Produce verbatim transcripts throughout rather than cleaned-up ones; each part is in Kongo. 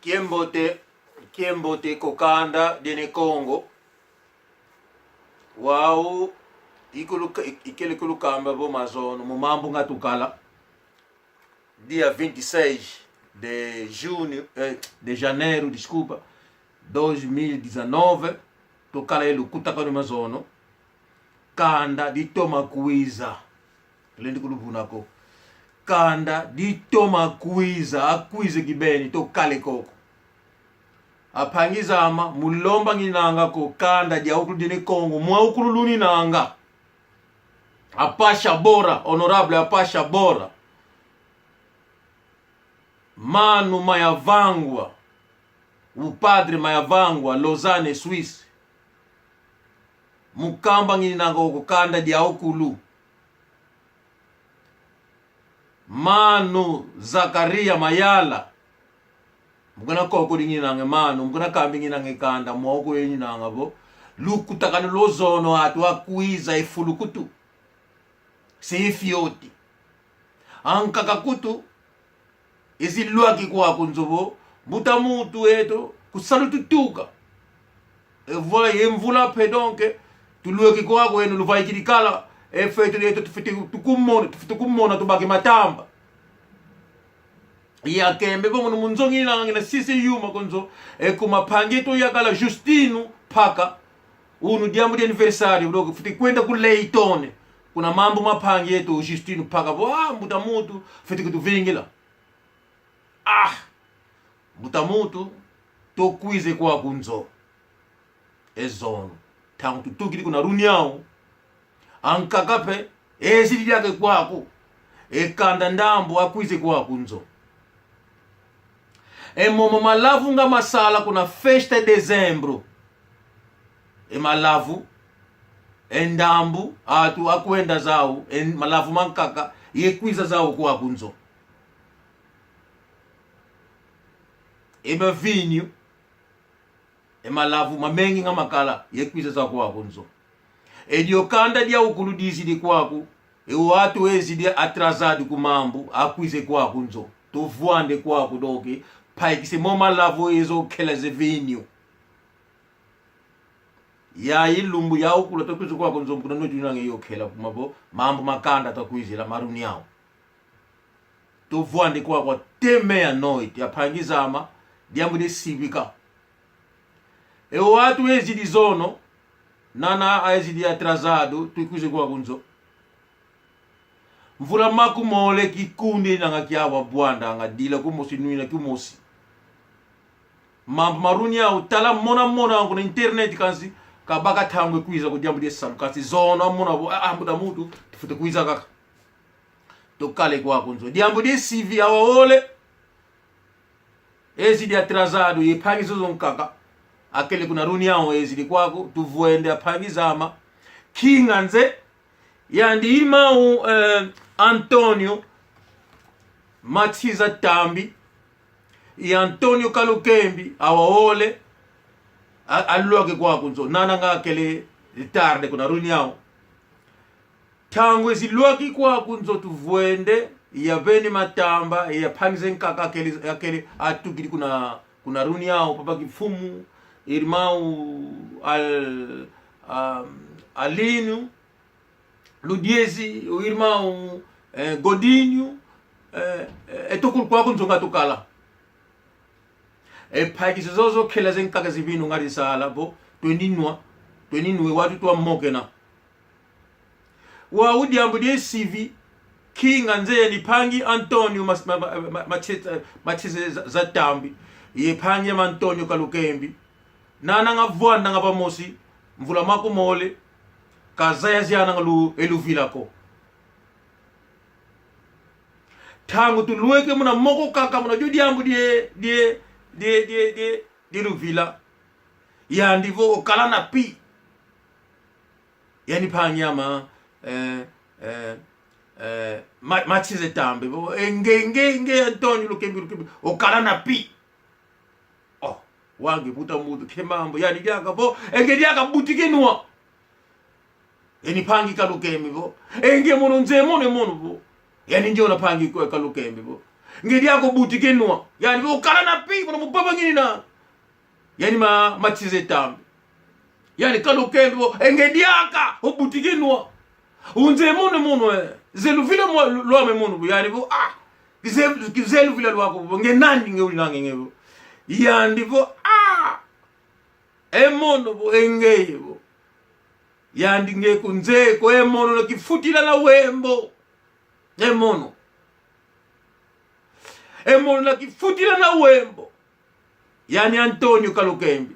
Kiambote, kiambote kwa kanda dia Ne Kongo. Wau, ikulu-, ikele kulukamba vo mazono, mu mambu nga tukala. Dia vinte e seis de junho, eh, de janeiro, desculpa, dois mil e dezanove, tukala ye lukutakanu mazono. Kanda ditoma kwiza. Lendi kuluvuna ko. Kanda ditoma kwiza, akwiza kibeni, tukala ye koko. Ampangi zame, mu lomba ngininanga kwa kanda dia ukulu dia Ne Kongo, mwa ukulu luninanga. Apacha Bora, honorable Apacha Bora. Mano Mayavangwa, o padre Mayavangwa, Lausanne, Suisse. Mu kamba ngininanga kwa kanda dia ukulu. Mano Zakaria Mayala. Mu kuna koko di ngininanga mano, mu kuna kambi ngininanga kanda, moko ye ngininanga vo. Lukutakanu lwa zono atu akwiza ye fulu kutu. Se ye fioti. Ankaka kutu, ezi lwaki kwaku nzo vo, mbuta muntu eto, ku salu tutuka. E voilà, ye mvula mpe donc, tulweki kwaku, eno luvaikidi kala, e feto yeto tufwete tukumona, tufwete kumona tubaki matamba. Ya kembe vo mono mu nzo ngininanga ngina sisi yuma kwa nzo, e kuma mpangi eto yakala Justino Mpaka. Unu diambu di aniversário, donc fwete kwenda ku Leyton. Kuna mambu ma mpangi eto Justino Mpaka vo, ah, mbuta muntu, fwete kutuvingila. Ah, mbuta muntu, tukwiza kwaku nzo. E zono, ntangu tutukidi kuna reunião, ankaka mpe ezidi diaka kwaku. E kanda ndambu akwiza kwaku nzo. E momo malavu nga masala kuna festa de dezembro. E malavu, e ndambu, atu akwenda zau, e malavu mankaka, ye kwiza zau kwaku nzo. E mavinho, e malavu mamengi nga makala, ye kwiza zau kwaku nzo. E dio kanda dia ukulu dizidi kwaku, e o atu ezidi atrasado ku mambu, akwiza kwaku nzo. Tuvwanda kwaku donc, mpaikisa mo malavu ezo kela ze vinho. Ya ilumbu ya ukulu atakwiza kwaku nzo, kuna noite nanga yo kela kuma vo, mambu ma kanda atakwizila ma reunião. Tuvwanda kwaku até meia-noite, ampangi zame, diambu dia sivika. E o atu ezidi zono, nana aezidi atrasado, tukwiza kwaku nzo. Mvula makumole kikundi nanga kia wavwandanga, dila kumosi, nwina kumosi. Mambu ma reunião, tala mona mona kuna internet kansi, kabaka ntangu ya kwiza kwa diambu dia salu, kansi zono amona vo, ah, ah, mbuta muntu, tufwete kwiza kaka. Tukala kwaku nzo. Diambu dia sivi awa ole. Ezidi atrasado ye mpangi zozo nkaka. Akele kuna reunião ezidi kwaku, tuvwanda ampangi zame. Kinga nze, yandi irmão, eh, António Matsiza Tambi, e António Kalukembi, awa ole, a-, alwaki kwaku nzo. Nana nga akele tarde kuna reunião. Ntangu ezi lwaki kwaku nzo tuvwende, ya veni matamba, ya mpangi ze nkaka akele, akele atukidi kuna, kuna reunião, papa kimfumu, irmão Al-, um, Alinho, Ludiezi, o irmão, eh, Godinho, eh, eh, e tukulu kwaku nzo nga tukala. E mpaikisa zozo kela ze nkaka zivinu nga disala vo, tweni nwa, tweni nwa, e watu twamokena. Wau diambu dia sivi, kinga nze yandi mpangi António Mas-, ma-, ma-, ma-, Machete-, Machete za, za Tambi, ye mpangi ame António Kalukembi. Nana nga vwandanga vamosi, mvula makumole, kazayaziananga lu-, e luvila ko. Ntangu tulweke muna moko kaka muna dio diambu die, die, die, die, die, die luvila. Yandi vo okala na pi. Yandi mpangi ame, eh, eh, eh, Ma-, Machete Tambi vo, eh, nge, nge, nge, António Lukembi, Lukembi, okala na pi. Oh, wau nge mbuta muntu, ke mambu, yandi diaka vo, e nge diaka butike nwa. Yandi mpangi Kalukembi vo, e nge mono nze mono mono vo. Yandi ndiona mpangi kwa Kalukembi vo, Nge diaka obutika e nwa. Yandi vo: Kala na pi, mono mu vava nginina. Yandi ma, ma nsiza e tambi. Yandi Kalukembi vo: E nge diaka obutika e nwa. Unzeye mono e mono, eh. Zeye luvila mwa-, lwame mono. Yandi vo: Ah, kizeye, kizeye luvila lwaku vo. Nge nani nge uninanga nge vo? Yandi vo: Ah, e mono vo, e ngeye vo. Yandi: Nge kunzeye ko, e mono na kifutila na wembo. E mono. E mono na kifutila na wembo. Yandi Antonio Kalukembi.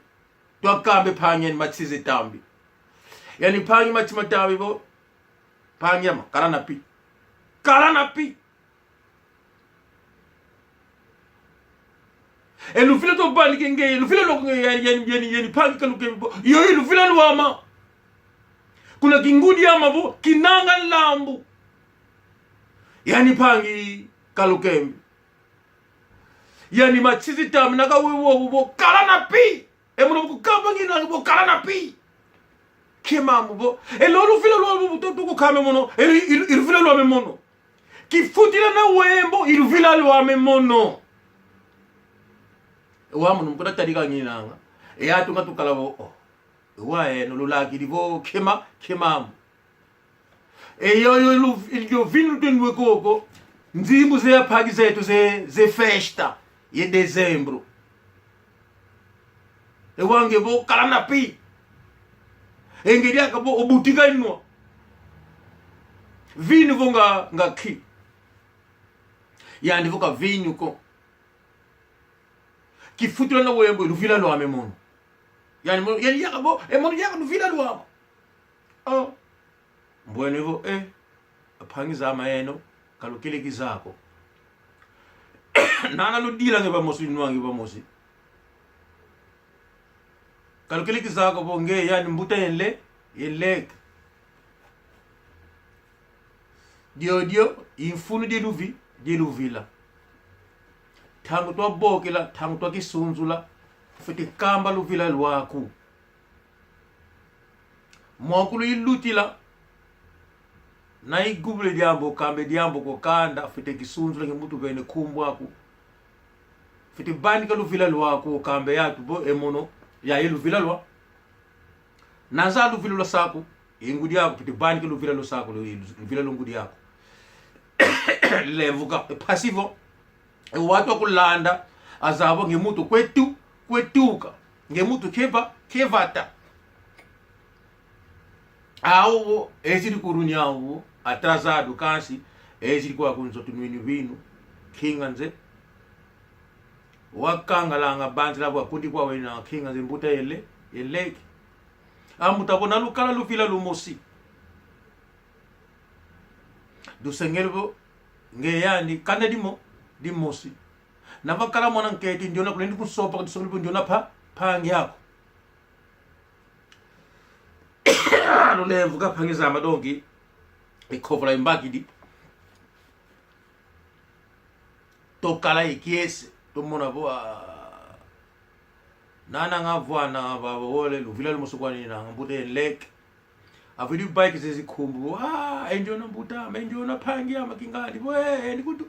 Twakamba e mpangi andi ma nsiza e tambi. Yandi mpangi ma nsiza e tambi vo: Mpangi ama, kala na pi. Kala na pi. E luvila tuvanika nge, e luvila lwaku nge, yandi, yandi, yandi, yandi mpangi Kalukembi vo: Yoyo i luvila lwama. Kuna kingudi ama vo kinanga nlambu. Yandi mpangi Kalukembi. Yandi ma nsiza e tambi na kawe wowo vo: Kala na pi. E mono kukamba ngina vo: Kala na pi. Kima mu vo: E lo luvila lwame vo, to, to kukamba mono. E, e, e luvila lwame mono. Kifutila na wembo, e luvila lwame mono. E wau mono mu kuna tadika nginanga. E atu nga tukala vo: Oh. E wau eno lulakidi vo: Kima, kima mu. E yoyo lu-, e yo vinu twenwe koko. Nzimbu ze mpangi zeto ze, ze festa ye dezembro. E wau nge vo: Kala na pi. E nge diaka vo obutika e nwa. Vinu vo nga, nga nki? Yandi vo: Ka vinu ko. Kifutila na wembo, e luvila lwame mono. Yandi mo-, yandi diaka vo, e mono diaka luvila lwama. Oh. Mbwene vo: Eh, ampangi zame eno, ka lukele kizaya ko. Nana ludila nge vamosi, nwa nge vamosi. Ka lukele kizaya ko vo nge yandi mbuta ye nle-, ye nleke. Diodio i mfunu dia luvi-, dia luvila. Ntangu twabokela, ntangu twakisunzula, fwete kamba luvila lwaku. Mwa kulu ilutila, na igubule diambu, kamba e diambu ku kanda, fwete kisunzula nge muntu vene nkumbu aku. Fwete vanika luvila lwaku, kamba e atu vo e mono, yayi luvila lwa. Na zaya luvila lwa saku, e ngudi aku, fwete vanika luvila lwa saku, lu-, luvila lwa ngudi aku. Lemvuka, e mpasi vo. E wantu akulanda, azaya vo nge muntu kwe tu-, kwe tuka. Nge muntu ke va-, ke vata. Awu vo, ezidi ku reunião vo, atrasado kansi, ezidi kwaku nzo tunwini vinu, nkinga nze. Wakangalanga banzila vo akundi kwa wena, nkinga nze mbuta ye nle-, ye nleke. Ambuta vo na lukala luvila lumosi. Lusengele vo, nge yandi, kanda dimo-, dimosi. Na vakala mwana nkento, ndiona kulendi kunsompa, lusongele vo ndiona mpa-, mpangi aku. Lulemvuka mpangi zame, donc, e nkovola imbakidi. Twakala e kiese, twamona vo, ah, nana nga vana, va, va, wole, luvila lumosi kwa nina, nga mbuta ye nleke. Avidi bike zezi nkumbu, ah, e ndiona mbuta, me ndiona mpangi ama kingandi, vo, eh, eh, ni kutu.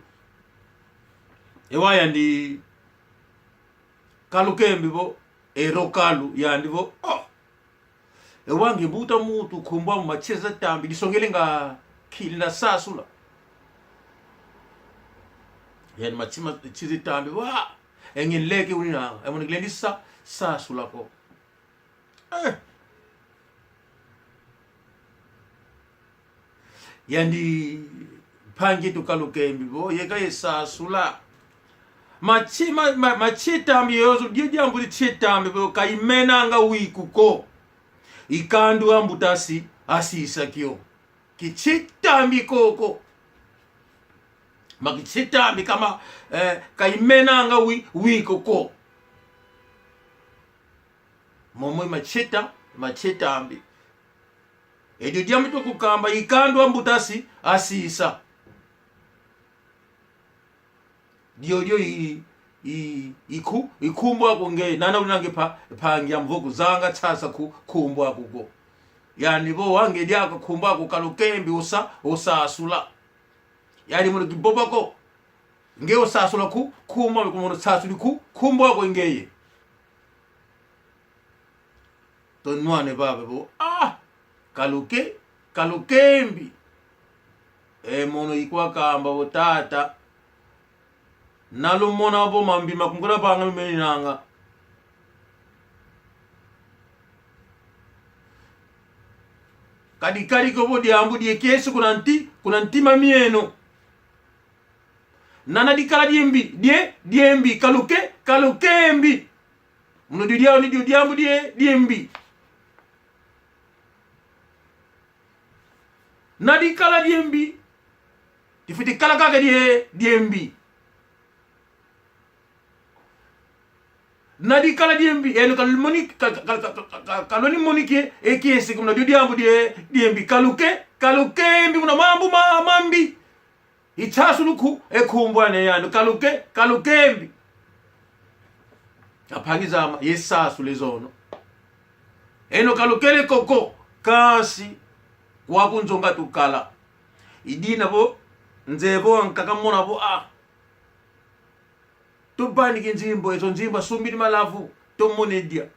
E wau yandi Kalukembi vo, e ro kalu, yandi vo, oh. E wau nge mbuta muntu, nkumbu ama Macheza Tambi, disongele nga kili na sasula. Yandi Machima-, Macheza Tambi vo, ah, e nge nleke unina, e mono ngilendi sa-, sasula ko. Eh. Yandi mpangi eto Kalukembi vo, yeka ye sasula. Machi-, ma-, ma-, Macheza Tambi yozo, dia diambu di Macheza Tambi vo, ka imenanga wiku ko. I kandu a mbuta asi-, asisa kio. Ki Macheza Tambi koko. Ma ki Macheza Tambi kama, eh, ka imenanga wi-, wiku ko. Momo i Macheza, Macheza Tambi. E dio diambu tukukamba, i kandu a mbuta asi-, asisa. Diodio i, i, i nku-, i nkumbu aku nge, nana unange mpa-, mpangi ame vo kuzanga nsasa ku-, nkumbu aku ko. Yandi vo wau nge diaka nkumbu aku Kalukembi usa-, usasula. Yandi mono kivova ko. Nge osasula ku, nkumbu ame, ku mono sasuli ku, nkumbu aku ngeye. Tonwane vava vo, ah, kaluke, kalukembi. E mono ikwa kamba vo tata. Na lumona vo mambi makungu kala vanga lumeninanga. Kadi kadi ko vo diambu die kiese kuna nti, kuna ntima mieno. Na, na dikala diembi, die, diembi, kaluke, kalukembi. Muna dio diau ni dio diambu die, diembi. Na dikala diembi, difwete kala kaka die, diembi. Na dikala diembi, eno kalumoni-, ka-, ka-, kaloni monike, e kiese kuna dio diambu die, diembi. Kaluke, kalukembi, muna mambu ma-, mambi. Isasulu ku, e nkumbu ane yandi, kaluke, kalukembi. Ampangi zame, ye sasula e zono. Eno kalukele koko, kansi, kwaku nzo nga tukala. I dina vo, nzeye vo ankaka mona vo, ah. Tuvanikini nzimbu, e zo nzimbu asumbidi malavu, tumona e dia.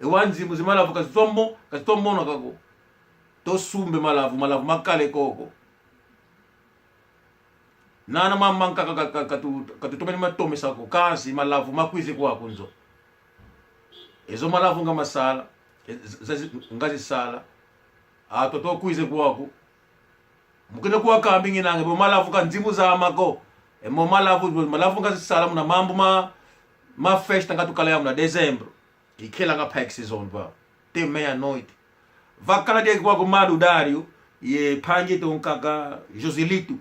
E wau nzimbu zi malavu ka zitwa mo-, ka zitwa mona kaka ko. Tusumba e malavu, malavu makala e koko. Nana mama nkaka ka, ka, ka tu-, ka tutomene matomesa ko, kansi malavu makwiza kwaku nzo. E zo malavu nga masala, e z-, z-, nga zisala. Atu tukwiza kwaku. Mu kina kwa kambi nginanga, vo malavu ka nzimbu zame ko. E mo malavu, malavu nga zisala muna mambu ma, ma festa nga tukala yau muna dezembro. Ikelanga mpaka e season va. Te meia-noite. Vakala dia kwaku Madu Dário, ye mpangi eto nkaka Joselito.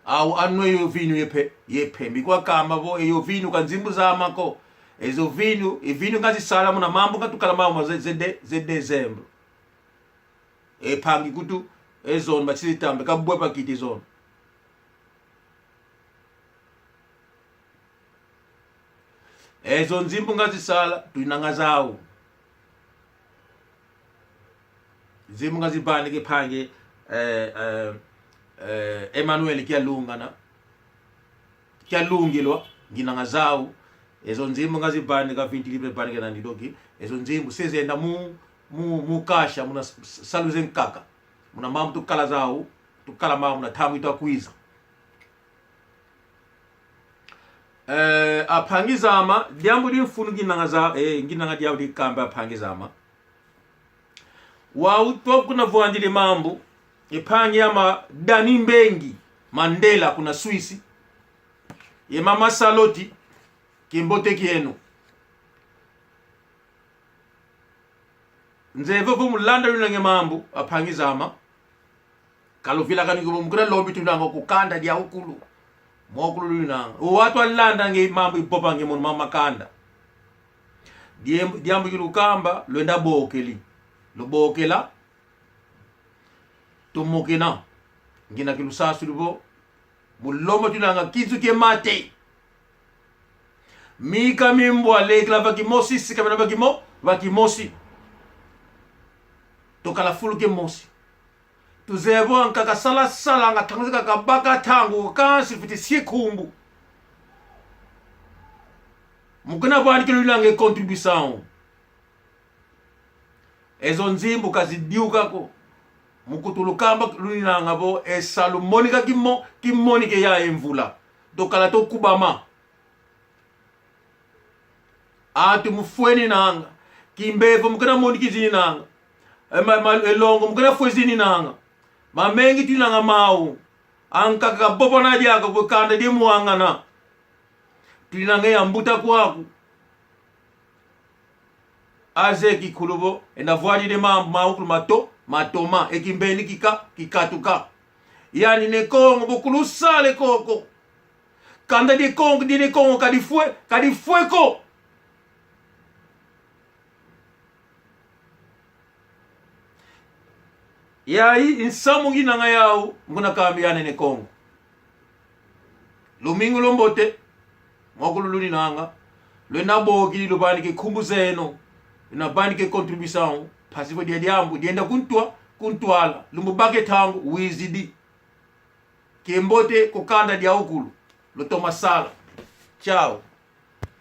Au anwa e yo vinho ye mpe-, ye mpemba. Ikwa kamba vo, e yo vinho ka nzimbu zame ko. E zo vinho, e vinho nga zisala muna mambu nga tukala mau ma ze, ze de-, ze dezembro. E mpangi nkutu, e zono basidi tamba, ka bwe bakiti zono. E zo nzimbu nga zisala, tuinanga zau. Nzimbu nga zivanika e mpangi, eh, eh, eh, Emmanuel Kialungana. Kialungilwa, nginanga zau. E zo nzimbu nga zivanika, vinte libras vanika na ndidoki. E zo nzimbu se zenda mu, mu, mu caixa, muna s-, s-, salu ze nkaka. Muna mambu tukala zau, tukala mau muna ntangu itwa kwiza. Eh, ampangi zame, diambu di mfunu nginanga za, eh, nginanga diau di kamba ampangi zame. Wau twa kuna vwandila e mambu, e mpangi ame Dani Mbengi, Mandela kuna Suisse. Ye mama Saloti, kimbote kieno. Nzeye vo mu landa luinanga e mambu, ampangi zame. Ka luvilakani ko vo mu kuna lombi tuinanga ku kanda diawukulu. Mokulu luinanga. O atu alandanga e mambu ivovanga e mono mama kanda. Diambu, diambu ki lukamba, lwenda bokeli. Lubokela. Tumokena. Ngina ki lusasula vo. Mu lomba tuinanga kinzu kia mate. Mika mi mbwa lekela va kimosi, sikamena va kimo-, va kimosi. Tukala fulu kimosi. Tuzeye vo ankaka sala salanga ntangu zankaka baka ntangu, kansi fwete sia e nkumbu. Mu kuna vwandila luinanga e contribuição. E zo nzimbu ka zidiuka ko. Mu kutu lukamba luinanga vo e salu monika kimo-, kimonika ya e mvula. Tukala tukubama. Atu mu fwe ninanga. Kimbevo mu kuna monika zininanga. E ma-, ma-, e longo mu kuna fwe zininanga. Mamengi tuinanga mau. Ankaka vovana diaka vo kanda dia mwangana. Tuinanga e ambuta kwaku. Azeye kinkulu vo, enda vwandila e mambu, mawukulu mato-, matoma, e kimbeni kika-, kikatuka. Yandi Ne Kongo, vo kulu sala e koko. Kanda dia Kongo, dia Ne Kongo, ka difwe, ka difwe ko. Yayi i nsamu nginanga yau, nguna kambi ya Ne Kongo. Lumingu lwambote, mokulu luninanga, lwenda bokidi luvanika e nkumbu zeno, lwenda vanika e contribuição, mpasi vo dia diambu, dienda ku ntwa-, ku ntwala, lumbu baka e ntangu, wizidi. Kiambote ku kanda diawukulu. Lutoma sala. Tchau.